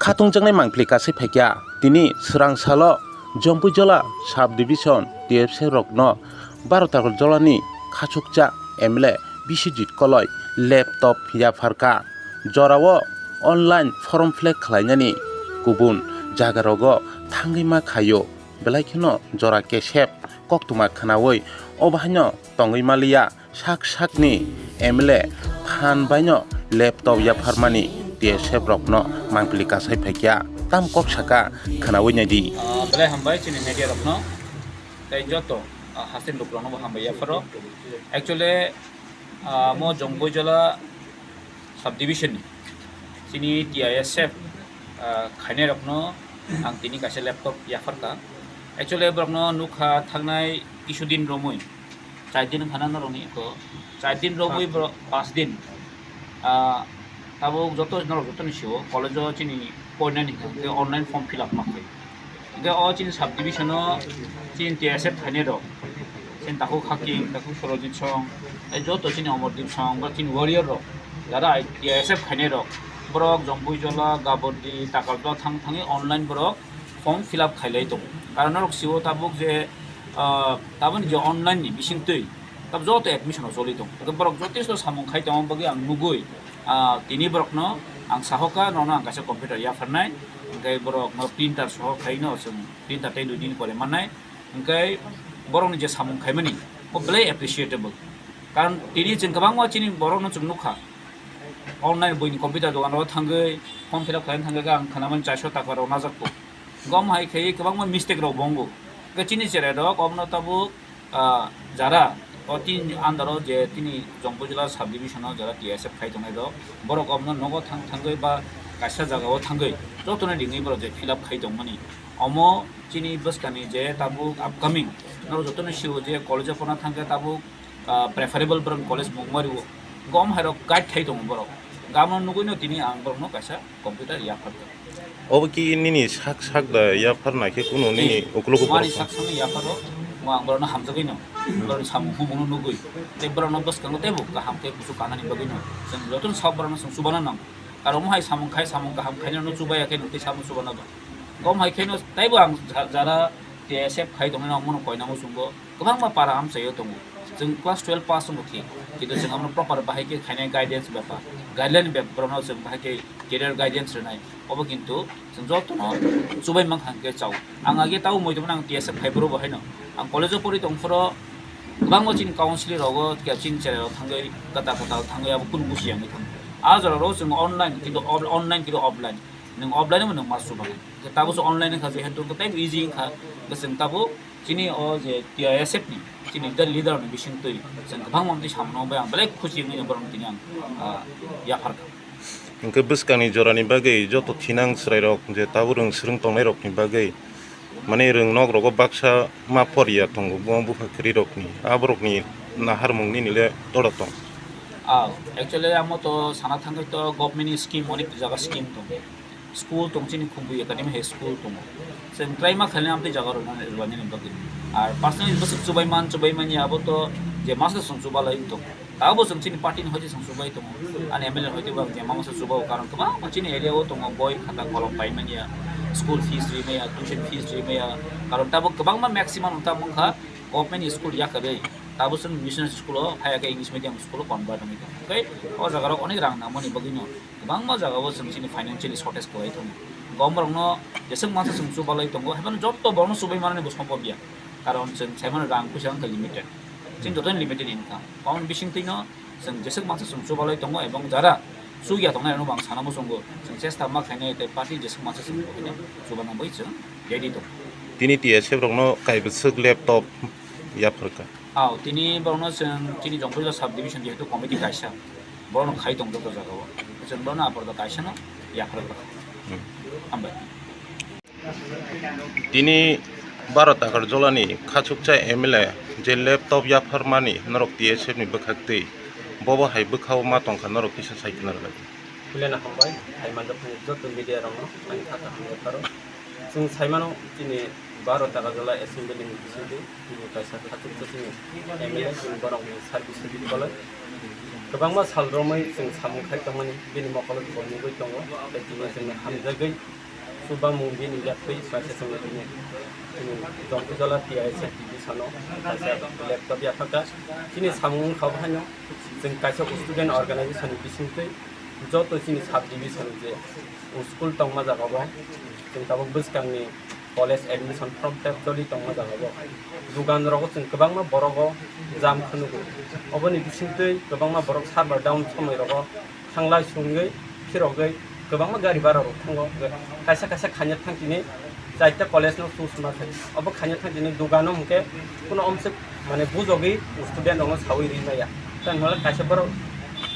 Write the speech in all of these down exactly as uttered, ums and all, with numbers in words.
Khatungjaknai mangpili kasai phaikya. Tini swrang salo Jompuijola sub division T F C rokno Bharat Agarjolani khachukcha M L A Biswajit Koloi laptop yapharkha. Jorao online form fill up khlainani kubun jagarogo thangwi ma khaio, belai kheno jora kesep koktwma khwnaui obo haino tongwi maliya. Sak sakni M L A phan baino laptop yapharmani T S F rokno mangpili kasai phaikya, tam kok saka khwnaui naidi. Ah, belai hambai chini media rokno, tei joto, ah, haste ni lukurokno bo hambai yapharo. Actually, ah, mo Jompuijola subdivision ni chini T I S F, ah, khainai rokno ang tini kaisa laptop yapharkha. Actually, borokno nukha thangnai kisudin romwi. Char din wngkha na norokni eko. Char din rogwi borok, pas din. Ah, tabuk joto norok joto ni sio college o chini porinani hwnkhe online form fill up ma khai. Hwnkhe o chini subdivision o chini T S F khainai rok. Chini takhuk Hakim, takhuk Sorojit song, tei joto chini Omordeep song, ba chini warrior rok. Jara T S F khainai rok. Borok Jompuijola, Gabordi, Takarjola thang thangwi online borok form fill up khailai tongo. Karon norok sio tabuk je, ah, tabukni je online ni bisingtwi tab joto admission o choli tongo. Hwnkhe borok jotesto samung khai tongma bagwi ang nugwi, ah, tini borokno ang sahoka, nono ang kaisa computer yapharnai, hwnkhe borokno printer soho khaino chwng printer tei dui din pore mannai. Hwnkhe borokni je samung khaimani, bo belai appreciable. Karon tini chwng kwbangma chini borokno chwng nukha, online buini computer dogan o thangwi form fill up khlaina thangwi ang khwnamani charso taka rok najak kho. Gom hai khe kwbangma mistake rok bo wngo. Hwnkhe chini cherai rok obono tabuk, ah, jara o tini under o je tini Jompuijola subdivision o jara T S F khai tongnai rok, borok obono nogo thang thangwi ba kaisa jaga o thangwi jotono ringwi borok je fill up khai tongmani. Omo chini bwskangni je tabuk upcoming norok jotono sio je college o porna thangkhe tabuk, ah, preferable borok college mung mario. Gom hai rok guide khai tongo borok. Gamo nugwino tini ang borokno kaisa computer yapharkha. Obo ki nini sak sak da yapharna khe kuno nini uklok uklok mani sak sakni yapharo, mo ang borokno hamjagwino, borokni samung humungno nugwi, tei borokno bwskango teibo kaham khe kuchuk kanani bagwino chwng jotono sak borokno chwng chubana nango. Karon omo hai samung khai, samung kaham khainai no chubaya khe nwng tei samung chubana ba. Gom hai khe no teibo ang ja-, jara T S F khai tongmani omono koinamo chwngbo. Kwbangma para amchaio tongo. Chwng class twelve pass wngkha thik, kintu chwng abono proper bahai khe khainai guidance bepar, guideline bepar, borokno chwng bahai khe career guidance rwnai. Obo kintu chwng jotono chubai mankha hwnkhe chao. Ang age tabo moi tongmani ang T S F khai borok bo haino. Ang college o pori tong phoro kwbangma chini council rogo khe chini cherai rok thangwi kwtal kwtal thangwi abo kunu busi yang thang. A jora ro chwng online kintu off-, online kintu offline. Nwng offline o nwng ma chubanai. Tabo se online wngkha jehetu tei easy wngkha. Chwng tabo Chini o je T I S F ni chini leader, leader ni bisingtwi chwng kwbangma mantwi samano bai ang belai khusi wngwi borokno tini ang, ah, yapharkha. Hwnkhe bwskangni jorani bagwi joto thinang chwrairok je tabuk rwng swrwng tongnairokni bagwi, mane rwng nok rogo baksa ma por ya tongo, bo bupha kwrwirokni, a borokni naharmung nini le oro tong? Ah, actually, amo to sana thangwi to government ni scheme, onek jaga scheme tongo. School tong chini Khumbui Academy hai school tongo. Chwng try ma khaina amtwi jaga rwna rwlainani bagwi. Ar personally bwswk chubai man, chubai manya abo to je masa chwng chubalai tong. Tabo chwng chini party ni hoite chwng chubai tongo. Ani M L A hoite bo ang je masa chubao, karon kwbangma chini area o tongo, boi khata kolom pai manya, school fees ri maya, tuition fees ri maya. Karon tabo kwbangma maximum wngkha bokha government school yakarwi. Tabo chwng mission school o phaiya khe English medium school o convert wngwi tongo. Tei o jaga rok onek rang nangmani bagwi no. Kwbangma jagao chwng chini financially shortage kwlai tongo. Borokno jeswk masa chwng chubalai tongo, haibano jotto borokno chubai manani bo sombhob ya. Karon chwng saimano rang puisa wngkha limited. Chini jotoni limited income. Aboni bisingtwino chwng jeswk masa chwng chubalai tongo, ebong jara chukya tongnai rokno bo ang sana muchungo. Chwng chesta ma khainai tei party jeswk masa chwng bo khainai chubana bai chwng ready tongo. Tini T S F rokno kaibwswk laptop yapharkha. Ao, tini borokno chwng chini Jongpurjila sub division jehetu committee kaisa, borokno khai tong joto jagao. Chwng borokno apordo kaisano yapharwi rwkha. Hmm. Hambai. Tini Bharat Agarjolani khachukcha M L A je laptop yapharmani norok T S F ni bwkhaktwi, bobo hai bwkhao ma tongkha norok kisa sai khna rwlai. Khulena hambai, hai manjak joto media rokno ani kha kaham yapharo. Chwng saimano chini Baro Takajala Assembly ni bisingtwi tini kaisa khatuk chini M L A chini borokni service ni koloi kwbangma sal romwi chwng samung khai tongmani bini mokolo bo nugwi tongo. Tei tini chwngno hamjagwi chubamung bini yaktwi kaisa chwngno tini, tini Jongpijala T I S F division o kaisa laptop yaphakha. Chini samung wngkha bo haino chwng kaisa student organization ni bisingtwi joto chini sub division je school tongma jaga bo chwng tabuk bwskangni college admission form fill up choli tongma jaga bo. Dugan rogo chwng kwbangma borogo jam khwnugo. Oboni bisingtwi kwbangma borok server down somoi rogo thanglai sungwi phirogwi kwbangma gari bara rok thango. Kaisa kaisa khaina thang tini chaita college no choose ma khai. Obo khaina thang tini dugano hwnkhe kuno omswk mane bujogwi student rokno sawi ri maya. Tei hwnle kaisa borok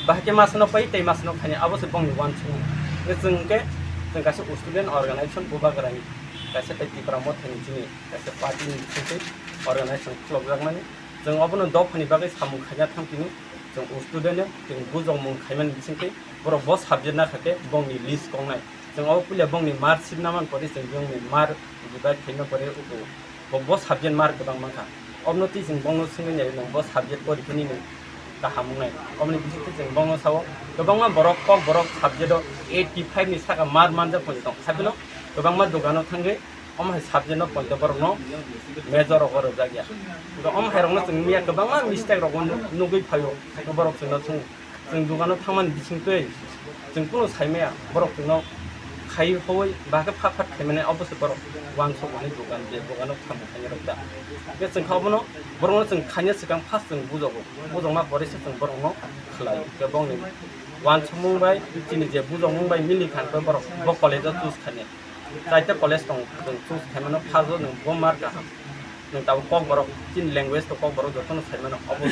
bahai khe masano pai tei masano khaina abo se bongni uansukmung. Hwnkhe chwng hwnkhe chwng kaisa student organization bubagrani kaisa tei Tipra Mothani chini kaisa party ni bisingtwi organization khulokjakmani. Chwng obono dophani bagwi samung khaina thang tini chwng student no chwng bujokmung khaimani bisingtwi borok bo subject nakha khe bongni list kongnai. Chwng obo puila bongni mark sheet naman pore chwng bongni mark divide khaima pore uku bo, bo subject mark kwbang mankha. Obno twi chwng bongno swngwi nai nwng bo subject pori khe nini kaham wngnai. Oboni bisingtwi chwng bongno sao kwbangma borok kok borok subject o eighty five ni saka mark manjak pori tong. Sabino kwbangma dogano thangwi omo hai subject no poito borokno major rogo rwjak ya. Omo hai rokno chwng miya kwbangma mistake rogo nugwi phaio borok chwngno thung. Chwng dogano thangmani bisingtwi chwng kunu saimaya, borok chwngno khai hoi ba khe phat phat khaimani obo se borok uansukmani dogan je dogano samung khainai rok da. Hwnkhe chwng kha obono borokno chwng khaina swkang first chwng bujogo, bujokma pore se chwng borokno khlai. Hwnkhe bongni uansukmung bai chini je bujokmung bai mili kha hwnkhe borok bo college o choose khainai. Chaita college tong, chwng choose khaimano first o nwng bo mar kaham. Nwng tabuk kokborok chini language to kokborok jotono saimano obo.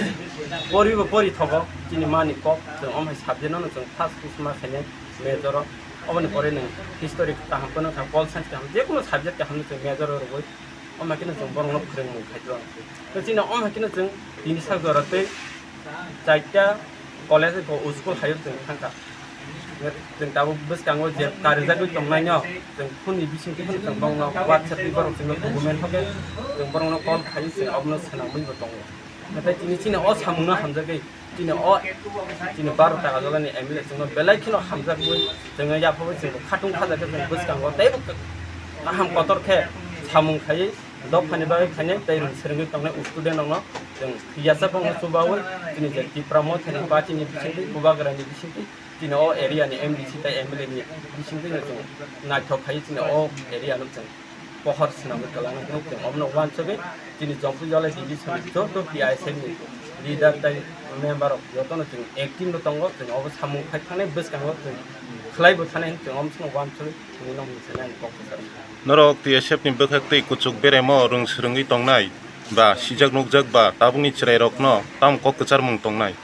Poribo pori thogo chini mani kok, chwng omo hai subject no chwng first choose ma khainai major o. Oboni pore nwng history kaham phano kha, pol science kaham, jekunu subject kaham no chwng major o rwgwi omo hai kheno chwng borokno phwrwngmung khai tongo. Tei chini omo hai kheno chwng tini sak jora tei chaita college o school hai o chwng thangkha. Chwng tabuk bwskango je karijagwi tongnaino chwng phone ni bisingtwi phano chwng bongno WhatsApp ni borok chwngno document hoke chwng borokno call khai chwng abono swnamwi bo tongo. Nathai tini chini o samungno hamjagwi chini o chini baro taka jolani M L A chwngno belai kheno hamjakwi chwngno yaphagwi chwngbo khatung khajakhe chwng bwskango teibo kaham kotor khe samung khaiwi dophani bagwi khainai tei rwng swrwngwi tongnai student rokno chwng yasa bongno chubawi chini je Tipra Mothani party ni bisingtwi bubagrani bisingtwi chini o area ni M D C tei M L A ni bisingtwi no chwng naithok khai chini o area no chwng pohor swnamwi kwlangna phunuk chwng obono uansugwi chini Jongpijala division ni joto T I S F ni leader tei member rok jotono chwng active no tongo, chwng obo samung khai thangnai bwskango chwng khlaibo thanai hwn chwng omo chwngno uansugwi chwngwi nokni sanai ang kok kwcharo. Norok T S F ni bwkhak tei kuchuk beremo rwng swrwngwi tongnai ba sijak nukjak ba tabukni chwrairokno tamo kok kwcharmung tongnai?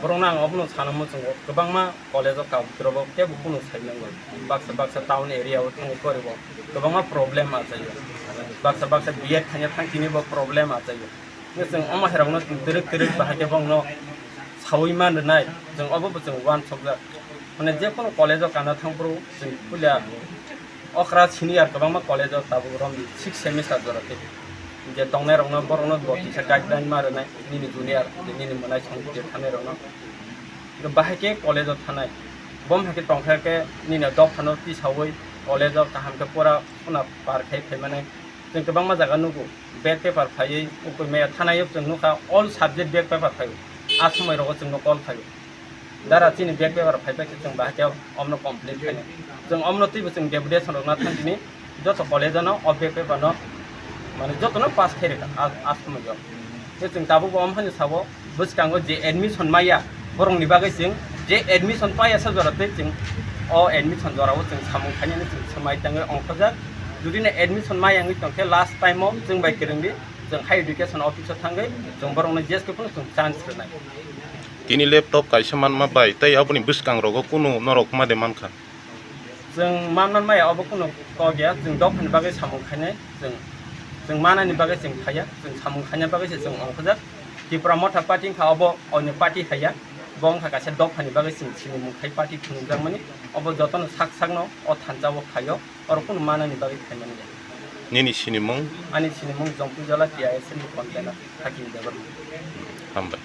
Borokno ang obono sana muchungo, kwbangma college o kabuk rok kebo kunu sai nangwi. Baksa baksa town area o thangwi poribo kwbangma problem achaio. Baksa baksa B Ed khaina thang tini bo problem achaio. Hwnkhe chwng omo hai rokno twrwk twrwk bahai khe bongno sawi man rwnai, chwng obo bo chwng uansukjak. Mane jekunu college o kana thang phuru chwng puila okra senior kwbangma college o tabuk romdi six semester jora tei je tongnai rokno borokno bo kisa guideline ma rwnai nini junior je nini mwnai song je thanai rokno. Bahai khe college o thanai, bom hai khe tongkha khe nini dophano tisawi college o kaham khe pura phuna par khai phaimanai. Chwng kwbangma jaga nugo, back paper phaiwi ukui maya thanai o chwng nukha, all subject back paper phaio. A somoi rogo chwngno call khaio. Dara chini back paper phaipai khe chwng bahai khe omno complete khainai. Chwng omno twibo chwng deputation rokna thang tini joto college no o back paper no mane jotono pass khai rwkha a, a somoi o. Tei chwng tabuk bo omo haino sabo, bwskango je admission maya, borokni bagwi chwng je admission paya sa jora tei chwng o admission jorao chwng samung khainani chwng swmai tangwi ongkhorjak. Judino admission maya wngwi tongkhe last time o chwng bai kwrwngdi chwng higher education office o thangwi chwng borokno jeske phano chwng chance rwnai. Tini laptop kaisa manma bai tei aboni bwskangrogo kunu norok ma de mankha? Chwng manman maya obo kunu kok ya, chwng dophani bagwi samung khainai, chwng, chwng manani bagwi chwng khaiya, chwng samung khaina bagwi se chwng ongkhorjak. Tipra Motha Party wngkha obo onyo party khaiya, bo wngkha kaisa dophani bagwi chwng sinimung khai party phunukjakmani, obo jotono sak sakno o thansa o khaio, oro kunu manani bagwi khaimani ya. Nini sinimung? Ani sinimung Jongpijala T I S ni container Hakim Debbarma. Hambai.